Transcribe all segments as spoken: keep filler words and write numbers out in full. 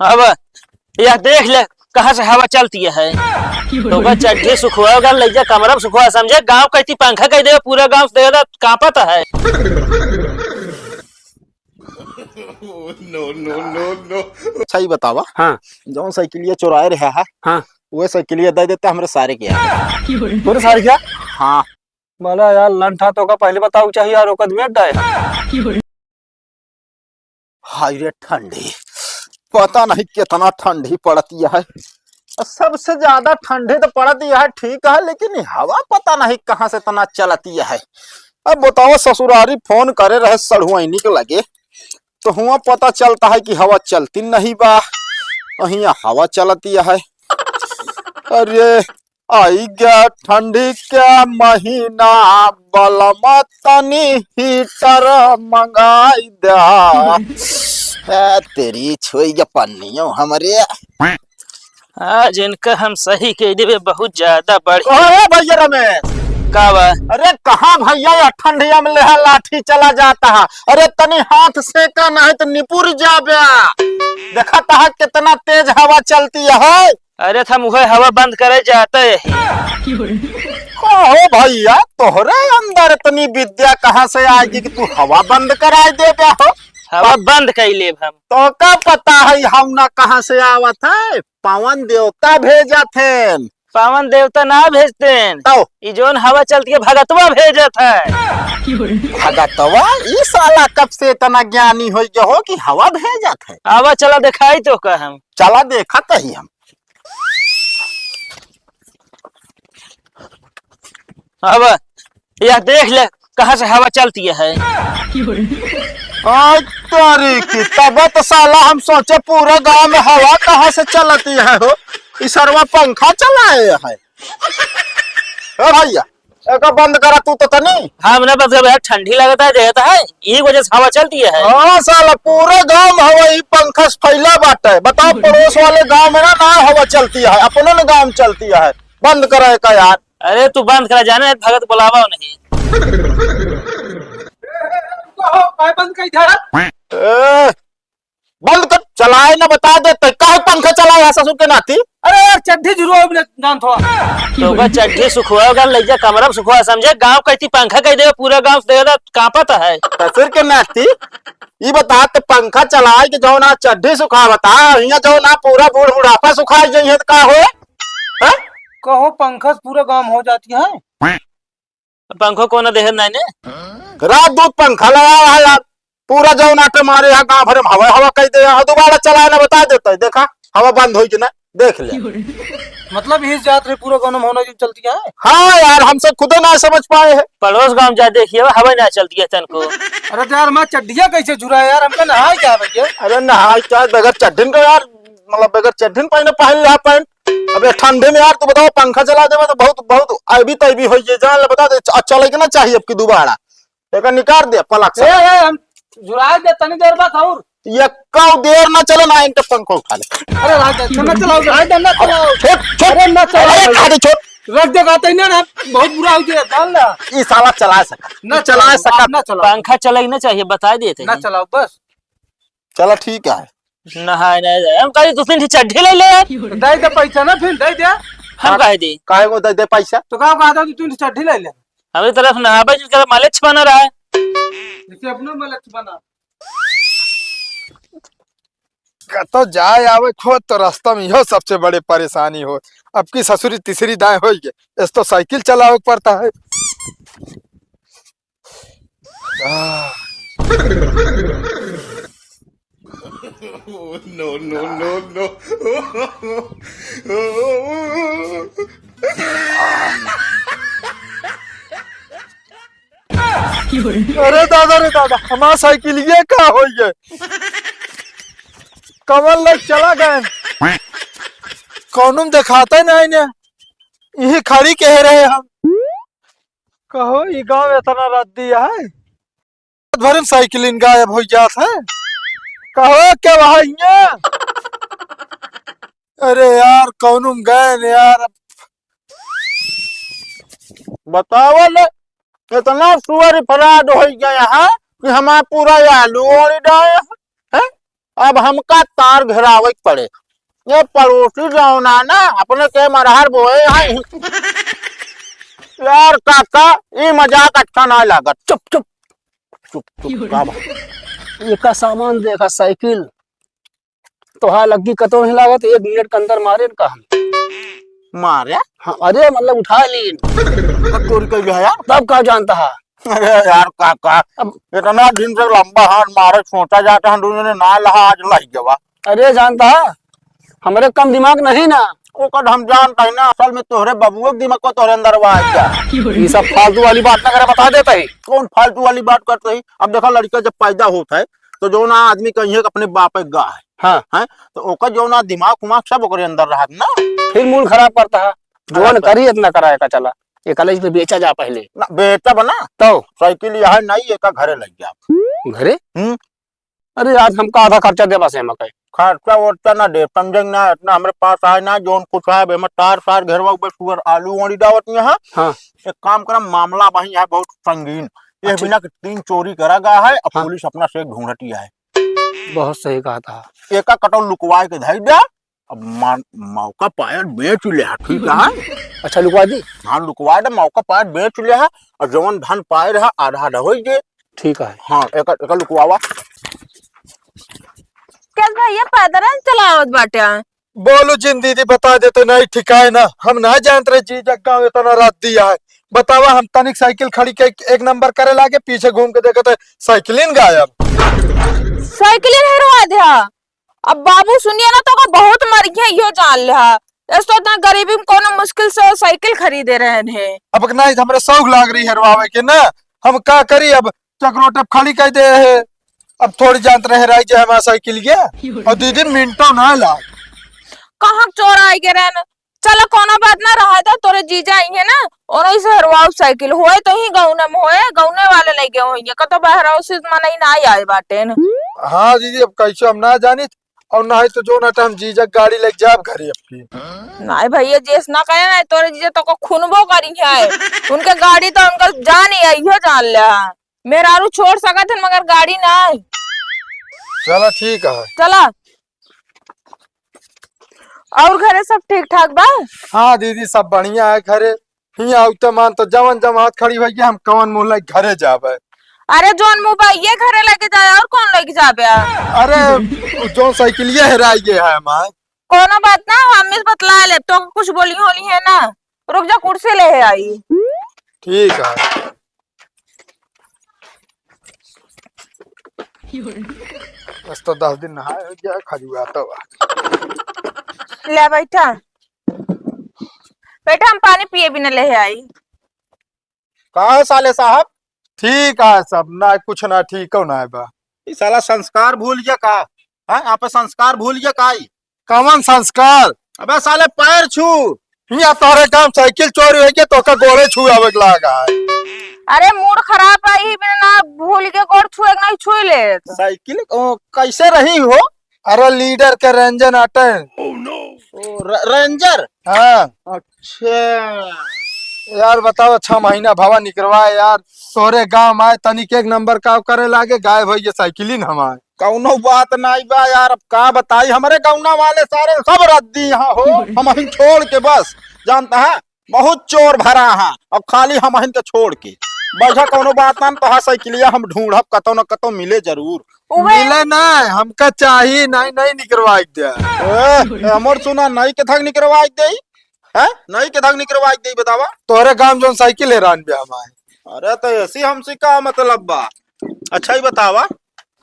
अब यह देख ले, कहाँ से हवा चलती है। तो का चड्ढी सुखवा, अगर लइजा कमरा में सुखवा, समझे? गाँव कहती पंखा कह दे, पूरा गाँव से देखा कांपत है। No, no, no, no। अच्छा, ई बतावा, हाँ। जौन साइकिलिया चोराए रहे है, हाँ। उहे साइकिलिया दे देते हमरे सारे के यार। तोरे सारे क्या? हाँ। मला यार, लंठा तो का पहले बताऊ चाहिए यार, ओकद में डाय। हाय रे ठंडी, पता नहीं कितना ठंडी पड़ती है। सबसे ज्यादा ठंडी तो पड़ती है, ठीक है, लेकिन हवा पता नहीं कहाँ से इतना चलती है। अब बताओ, ससुरारी फोन करे रहे सढ़ुआइनी के लगे, तो हुआ पता चलता है कि हवा चलती नहीं बा, हियाँ हवा चलती है। अरे, आई गया ठंडी के महीना, बलमा तनी हीटर मंगाई द्या। ए, तेरी छोई के पन्नियों हमरे। आज इनका हम सही कह देबे, बहुत ज्यादा बढ़। ओए भैया रमेश। का बा? अरे कहाँ भैया, यह ठंडिया में लेहा लाठी चला जाता है। अरे तनी हाथ सेका नहीं तो निपुर जाबे। देखा तहा कितना तेज हवा चलती है। अरे, त हम उहे हवा बंद करे जाते ही। का हो भैया, तोहरे अंदर इतनी विद्या कहाँ से आएगी कि तू हवा बंद कराए देबे हो? हवा बंद कइ लेब हम। तो का पता है, हम ना कहाँ से आवत है, पवन देवता भेजत हैं। पवन देवता ना भेजतेन। तो? ई जौन हवा चलती है, भगतवा भेजत है। भगतवा? ई साला कब से इतना ज्ञानी हो गया हो कि हवा भेजत है? आवा, चला देखाई तो का हम। चला देखत ही हम। अब यह देख ले, कहाँ से हवा चलती है। आज तारीख की तब तो साला हम सोचे पूरा गांव में हवा कहाँ से चलती है हो, ई सरवा पंखा चलाए है। ए भैया, एका बंद करा तू तो तनी। हाँ, हमने बंद कर, ठंडी लगत है, देत है, यही वजह से हवा चलती है। हाँ साला, पूरे गांव में हवा ई पंखा से फैला बाटे। बताओ, पड़ोस वाले गांव में ना, ना हवा चलती है, अपने न गांव में चलती है। बंद करा एका यार। अरे तू बंद करा, जाने भगत बुलावा नहीं। कहो, काय बंद करी था? ए, बंद कर, चलाए ना बता दे, तो काहे पंखा चलाए है ससुर के नाती? अरे यार, चड्ढी जुरो अब जान थोड़ा। तो का चड्ढी सुखवा, अगर लइजा कमरा में सुखवा, समझे? गांव कहती पंखा कह दे, पूरा गांव से देखा कांपत है। ससुर के नाती, ई बता, तो पंखा चलाए के जौन आ चड्ढी सुखा बता, हियां जौन आ पूरा बूढ़ बुढ़ापा सुखा जाइए, तो का होए? हैं? कहो, पंखा से पूरा गांव हो जाती है। पंखो को ना देहत नाई ने? रात दूत पंखा लगावा है यार, पूरा जौन आटे मारे यहाँ गाँव भर में हवा हवा कह दे, यहाँ दोबारा चलाए ना बता देता है, देखा हवा बंद होई कि ना, देख ले। मतलब इस जात रे पूरा गाँव में होना जो चलती है। हाँ यार, हमसे खुदे ना समझ पाए हैं। पड़ोस गाँव जा देखिए, हवा ना चलती है तनको। अरे तो यार, मैं चड्डिया कैसे जुरा है यार, हमका नहाए क्या भैया? अरे नहाए क्या, बगैर चड्ढिन का यार, मतलब बगैर चड्ढिन पहने पहन लिया पैंट। अब ये ठंडी में यार, तू बताओ, पंखा चला देवे तो बहुत, बहुत अइबी तइबी होई जे, जान ले, बता दे, च-, चले के ना चाहिए अब की दोबारा। एका निकाल दे पलक से। ए, ए, हम जुड़ा दे तनी देर बाद और। ये काऊ देर ना चले ना, इनके पंखा उठा ले। अरे, राज दे, ना चलाओ, राज दे, ना चलाओ। छोड़, छोड़। अरे, ना चलाओ अरे, भाई। खा दे, छोड़। रख दे, बात है ना, ना, बहुत बुरा हो गया, डाल ना। ई साला चला सका। ना चला चलाओ, सका। ना चलाओ। पंखा चले के ना चाहिए, बता देते ना हैं। चलाओ, बस। चला ठीक है। नहाए ना जाए। हम कहे, "तू तीन ठे चड्ढी ले ले यार।" दे दे पैसा ना, फिर दे दे। हम कहे दी। काहे को दे दे पैसा? तो का कहा था, "तू तीन ठे चड्ढी ले ले।" हमारी तरफ नहाबे जिनका मलेच्छ बना रहा है। जैसे अपना मलेच्छ बना। कतो जाए आवे खो तो रास्ता में इहो सबसे बड़े परेशानी हो। अब की ससुरी तीसरी दाएं होई गए, इस तो साइकिल चलावे के पड़ता है। No, no, no, no। अरे दादा रे दादा, हमार साइकिलिया का होई गए? कमल लोग चला गए, कौनो में देखाते नहीं ने, यही खड़ी कह रहे हम। कहो, ई गांव इतना रद्दी है, रात भर में साइकिलिन गायब हो जात है। कहो, क्या वहाँ हियाँ? अरे यार, कौनो में गए न यार। बताओ ले, इतना सुअर फराड हो गया यहाँ कि हमारा पूरा आलू ओढ़ डाए हैं। अब हमका तार घेरावे के पड़े। ये पड़ोसी जौन है ना, अपने के मरहर बोए हैं। यार काका, ई मजाक अच्छा ना लागत। चुप, चुप, चुप, चुप, का बात? एका सामान देखा, साइकिल। तोहार लग्गी कतौ नहीं लागत, एक मिनट के अंदर मारे इनका हम। मारे? हाँ, अरे मतलब उठा ली। अब चोरी कर गया यार। तब का जानता है? अरे यार काका, अब इतना दिन से लंबा हाथ मारे सोचा जाता है, दोनों ने ना लहा, आज लाई गवा। अरे जानता है, हमरे कम दिमाग नहीं ना। ओकर हम जानता है ना, असल में तोहरे बबुआ के दिमाग को तोहरे अंदर बा क्या? ये सब फालतू वाली बात ना करे, बता देता है। कौन फालतू वाली बात करते ही? अब देखा, लड़का जब पैदा होता है तो जो ना आदमी कहीं है कि अपने बाप एक गा है, हाँ। हैं? तो ओकर जो ना दिमाग उमाग सब ओकरे अंदर रहत ना। फिर मूड खराब करता है, जोन खराब कर- करी इतना कराए का चला, ये कॉलेज में बेचा जा पहले। ना, बेचब ना। तो? साइकिल यहाँ नहीं, एका घरे लग जा। घरे? हम्म। अरे यार, हमका आधा खर्चा दे बस एमा कहे। खर्चा वर्चा ना दे, समझे ना, इतना हमरे पास आए ना, जोन कुछ आए, एमा तार सार घेरवा, ऊपर सुअर आलू ओड़ी डावत यहाँ। हाँ। एक काम करा, मामला वही है बहुत संगीन। ये अच्छा। बिना के तीन चोरी करा गया है, अब हाँ। पुलिस अपना से ढूंढती है। बहुत सही कहा था। एका कटो लुकवाए के धई दे, अब मान, मौका पाया बेच ले, ठीक है? अच्छा, लुकवा दी? हाँ, लुकवा दे, मौका पाया बेच ले है, और जवन धन पाए रहा, आधा आधा होई जे। ठीक है। हाँ, एक, एक लुकवावा। कैस भैया, पैदल चलावत बाटे? बोलू जिन दीदी, बता देते, नहीं ठिकाए ना, हम ना जानत रहे जीजा गाँव इतना रात दिया है। बतावा, हम तनिक साइकिल खड़ी के एक नंबर करे लागे, पीछे घूम के देखते, साइकिलिन गायब। साइकिलिन हेरवा दिया। अब बाबू सुनिए ना तो ओका बहुत मरिहे, इहो जान लिहा। ऐस तो इतना गरीबी में कोनो मुश्किल से साइकिल खरीदे रहन है। अब नहीं, हमरा शौक लाग रही हेरवावे के ना, हम का करी, अब चकरोट अब खाली कर दे है। अब थोड़ी जानत रहे राई जे हमारा साइकिल गया, और दीदी मिनटों ना ला। कहाँ चोर आए गे रहन? चलो कोनो बात ना, रहा था, तोरे जीजा आई है ना, उन्हीं से हेरवाओ साइकिल। होए तो ही गौना में होए, गौने वाले लइ गए होइए, कतो बहराव से मनई ना आए बाटेन। हाँ दीदी, अब कैसे हम ना जानित, और ना ही तो जो ना टाइम जीजा गाड़ी लग जाब घरे अब की। नहीं भैया, जेस ना करे ना, तोरे जीजा तो को खुनबो करी है। उनके गाड़ी तो उनका जान ही है, इहो जान ले। मेहरारू छोड़ सकत हन, मगर गाड़ी ना। चला ठीक है। चला। और घरे सब ठीक ठाक बा? हाँ दीदी, सब बढ़िया है घरे। हियाँ आउते मान तो जवन जवन हाथ खड़ी होइए, हम कवन मुँह लइ घरे जाबे। अरे जौन मुँह बा ये घरे लेके जाए, और कौन लेके जाबे? अरे जौन साइकिलिया हेराई गए है हमार। कोनो बात ना, हम इस बतला ले, तो कुछ बोली होली है ना। रुक जा, कुर्सी ले है आई। ठीक है। बस तो दस दिन नहाए हो गया, खजुआ तो बा। ले बैठा, बैठा, हम पानी पिए बिना ले आई। का है साले साहब? ठीक है सब, ना कुछ ना ठीक हो ना बा। ई साला संस्कार भूल गया का? हाँ, आप संस्कार भूल गया का ई? कवन संस्कार? अबे साले पैर छू। हिया तोहरे काम साइकिल चोरी होई के तोका गोड़े छुआवे के लागा है। अरे मूड खराब है, ही बिना ना भूल के गोड़ छुए के नहीं छुई ले। साइकिल ओ, कैसे रही हो? अरे लीडर के रेंजर अटे। ओ, र-, रेंजर? हाँ। अच्छा। यार बताओ, छह महीना भवा निकरवा यार, तोहरे गाँव आए तनिक एक नंबर का करे लागे, गायब होई गए साइकिलिन हमार। कौनो बात नाई बा यार, अब का बताई, हमरे गौना वाले सारे सब रद्दी यहाँ हो, हमहिन छोड़ के बस, जानता है, बहुत चोर भरा है, अब खाली हमहिन के छोड़ के। बैठा, कौनो बात ना, तोहार साइकिलिया हम ढूंढब, कतौ न कतौ मिले जरूर। उबे मिले ना, हमका चाही, नहीं, नहीं निकरवाई दे। ए, ए, हमर सुना, नहीं के थक निकरवाई दे, हैं? नहीं के थक निकरवाई दे, बतावा। तोहरे गांव जोन साइकिल हेरान बे हमार। अरे तो ऐसी हमसे का मतलब बा? अच्छा ही बतावा।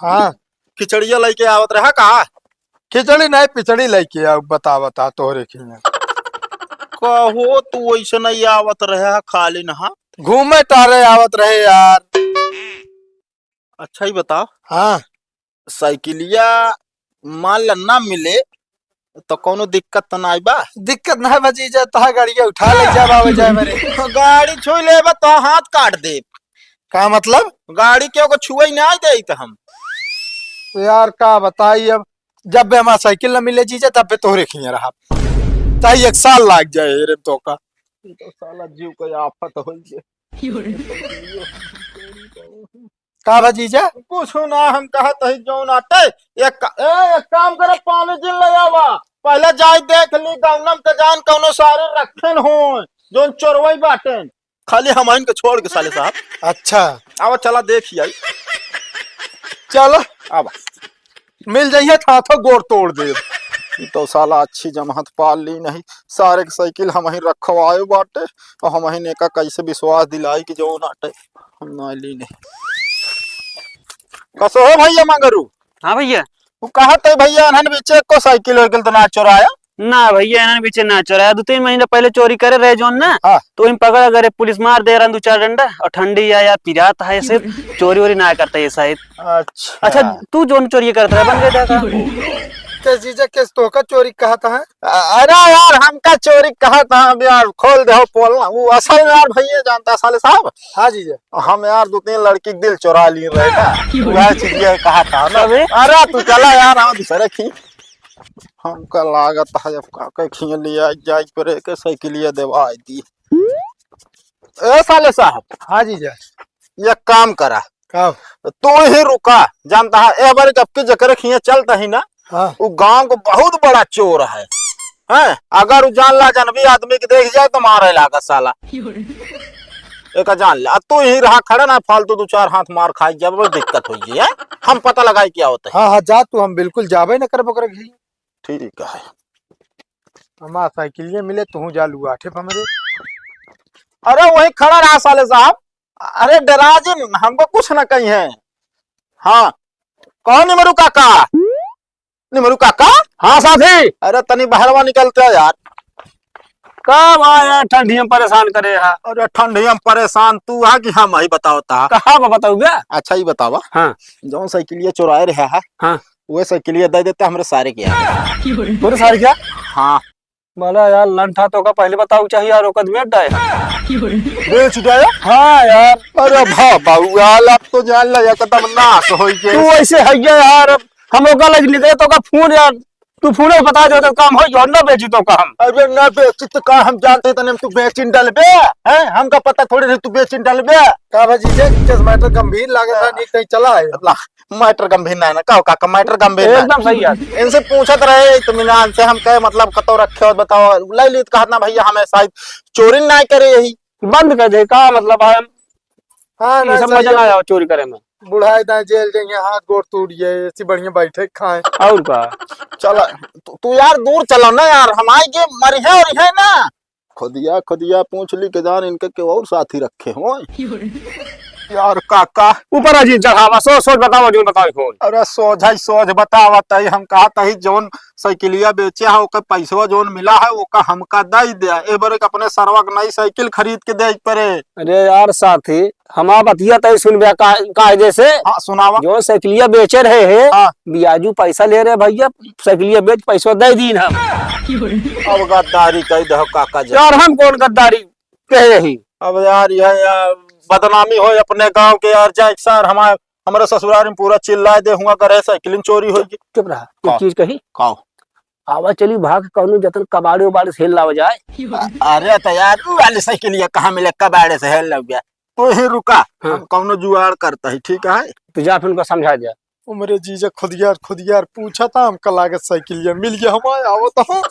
हाँ। खिचड़िया लेके आवत रहा का? खिचड़ी नहीं, पिचड़ी लेके आओ, बता, बता, तोहरे खिया। कहो तू ऐसे नहीं आवत रहे, खाली नहा। घूमे टहरे आवत रहे यार। अच्छा ही बता। हाँ। साइकिलिया मान ल ना मिले तो कौनो दिक्कत तो ना आई बा? दिक्कत ना है भतीजा, तोहार गाड़िया उठा ले जाब आवे जाए मेरे। गाड़ी छुई लेबा तो हाथ काट दे। का मतलब? गाड़ी के ओको छुए ना आई दे तो हम। यार का बताई, अब जब भी हमार साइकिल ना मिले जीजा, तब भी तोहरे खिया रहा। चाहे एक साल लाग जाए रे तोका। ये तो साला जीव का आफत हो गया। का भा जीजा? कुछ ना, हम कहत हई जौन आटे, एक का-, ए, एक काम करे, पानी जिन ले आवा, पहले जाई देख ली गौनम के जान कौनो सारे रखेन हो, जौन चोरवई बाटेन। खाली हमहिन के छोड़ के साले साहब। अच्छा। आवा चला देखी आई। चलो। आवा। मिल जाइए था तो गोड़ तोड़ दे। ई तो साला अच्छी जमात पाल ली नहीं, सारे के साइकिल हमहिन रखवाए बाटे, और हमहिन एका कैसे विश्वास दिलाई कि जौन आटे हम ना ली नहीं। कसो हो भैया मंगरू? हाँ भैया। वो कहत है भैया, इन्हन बीचे को साइकिल वाइकिल तो ना चुराया? ना भैया, इन्हन बीचे ना चुराया। दो तीन महीना पहले चोरी करे रहे जौन ना, हाँ। तो इन पकड़ करे पुलिस मार दे रहा दो चार डंडा, और ठंडी या, या पिरात है, ऐसे चोरी वोरी ना करता ये शायद। अच्छा। अच्छा, तू जौन चोरी करता है, बन गया था? तो जीजा, किस तो का चोरी कहा था? अ-, अरे यार, हमका चोरी कहा था, हम यार खोल दे हो पोल ना। वो असल में यार भैया जानता है साले साहब। हाँ जीजा। हम यार दो तीन लड़की के दिल चुरा लिए रहे ना। वह चीज ये कहा था ना। अबे। अरे तू चला यार, हम दूसरे की। हमका लागत है अब का के खिया लिया जाए पर एक साइकिलिया देवा दी। ए साले साहब। हाँ जीजा। एक काम करा। का? तू ही रुका, जानता है, ए बार जबकि जकरे खिया चलता ही ना, हाँ। वो गांव को बहुत बड़ा चोर है, हैं? अगर वो जान ला, जानवी आदमी के देख जाए तो मारे लागा साला। एका जान ले, आ तू ही रहा खड़ा ना, फालतू दो चार हाथ मार खाई, जब दिक्कत होई है, हम पता लगाई क्या होता है। हाँ, हाँ, जा तू, हम बिल्कुल जाबे न करब ओकरे घी। ठीक है। हमार साइकिलिया मिले, तू जा लुआ, ठेप हमरे। अरे वही खड़ा रहा साले साहब। अरे डरा जिन, हमको कुछ ना कही है। हाँ, कौन निमरू काका? निमरू काका? हाँ साथी। अरे तनी बहरवा निकलते यार। का बा यार, ठंडी में परेशान करे है। अरे ठंडी में परेशान तू है कि हम ही बताओ ता? कहाँ बा बताऊ बे? अच्छा ही बतावा। हाँ। जौन साइकिलिया चुराए रहे है, हाँ। वह साइकिलिया दे देते हमरे सारे के यार। तोरे सारे क्या? हाँ। बोला यार लंठा तो का पहले बताऊ चाहिए यार, ओकर बेच डाए। बेच डाए? हाँ यार। अरे भा बाबू यार, अब तो जान ला एकदम नाश होई गए। तू ऐसे है यार, हम ओका लग निकले तो का फोन यार, तू फोन ही बता दे तो काम हो, जो ना बेची तो का हम। अरे ना बेची तो का हम जानते तने तू बेचिन डालबे, हैं? हमका पता थोड़े रहे तू बेचिन डालबे। का भाजी जे, केस मैटर गंभीर लागत है, नहीं कहीं चला है। अल्लाह, मैटर गंभीर ना है ना, का हो काका, मैटर गंभीर ना है। एकदम सही है। इनसे पूछत रहे इत्मीनान से, हम कहे मतलब कतो रखे हो बताओ, ले ली तो कहत ना भैया हमें शायद चोरी ना करे यही। बंद कर दे, का मतलब है? हाँ, ये ना, सब सही मजा ना है। आया चोरी करे में। बुढ़ाए दाएं जेल जाइए, हाथ गोड़ टूट गए, ऐसी बढ़िया बैठे खाए। और का? चला, तू, तू यार दूर चला ना यार, हम आए के मरिहे और है ना। खुदिया, खुदिया पूछ ली के जान इनके के और साथी रखे हो। यार काका। ऊपर आ जी, चढ़ावा, सोच, सोच बताओ, जो बताओ कौन। अरे सोझ है, सोझ बतावत है, हम कहत है जौन साइकिलिया बेचे है, ओकर पैसवा जौन मिला है, ओका हमका दे दे। ए बार एक अपने सरवा के नई साइकिल खरीद के दे पड़े। अरे यार साथी, हमार बतिया तय सुन बे का-, कायदे से। हाँ, सुनावा। जो साइकिलिया बेचे रहे है, हाँ। बियाजू पैसा ले रहे भैया, साइकिलिया बेच पैसा दे दीन हम। अब गद्दारी कह दे काका जी। यार हम कौन गद्दारी कह रही? अब यार यह, यार बदनामी हो अपने गांव के यार, जाए सर हमारे हमारे ससुराल में पूरा चिल्लाए दे हुआ करे साइकिल चोरी होई। चुप रहा, एक का? चीज कही। का? आवा चली भाग कौनो जतन कबाड़े उबाड़े से लावा जाए। अ-, अरे तो यार, ऊ वाली साइकिलिया कहाँ मिले कबाड़े से हेल लग गया। तू ही रुका, हाँ। हम कौनो जुगाड़ करता ही, ठीक है? तू जा फिर उनको समझा दिया। उमरे जीजा खुदियार, खुदियार पूछा था, हमका लागत साइकिलिया मिल गया, हम आए, आवत हो।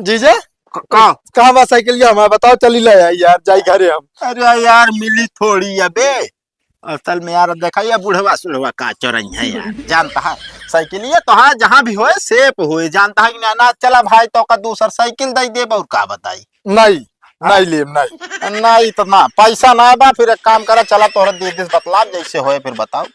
जीजा? क-, का? कहाँ बा साइकिलिया? हमारे बताओ, चली ले आई यार, जाई घरे हम। अरे यार, मिली थोड़ी अबे। असल में यार, देखा, ये बुढ़वा सुढ़वा का चोरई है यार, जानता है? साइकिलिया तो हाँ, जहाँ भी होए, सेफ होए, जानता है कि ना? ना, चला भाई, तो का दूसर साइकिल दे देब, और का बताई? नहीं, हाँ? नहीं लेब, नहीं। नहीं तो ना, पैसा ना बा, फिर एक काम करा, चला, तोहरा दे दे, बतलाब, जैसे होए, फिर बताओ।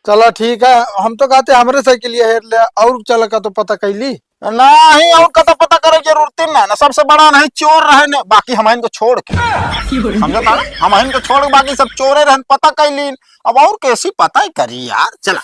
चला, ठीक है, हम तो कहते, हमरे साइकिलिया हेर ले, और चला का तो पता कैली। नहीं, और का तो पता करे जरूरत ही ना, ना, सबसे बड़ा नहीं चोर रहे ने, बाकी हम इनको छोड़ के। समझता ना? हम इनको छोड़ के, बाकी सब चोरे रहन, पता कैलीन। अब और कैसी पता ही करी यार, चला।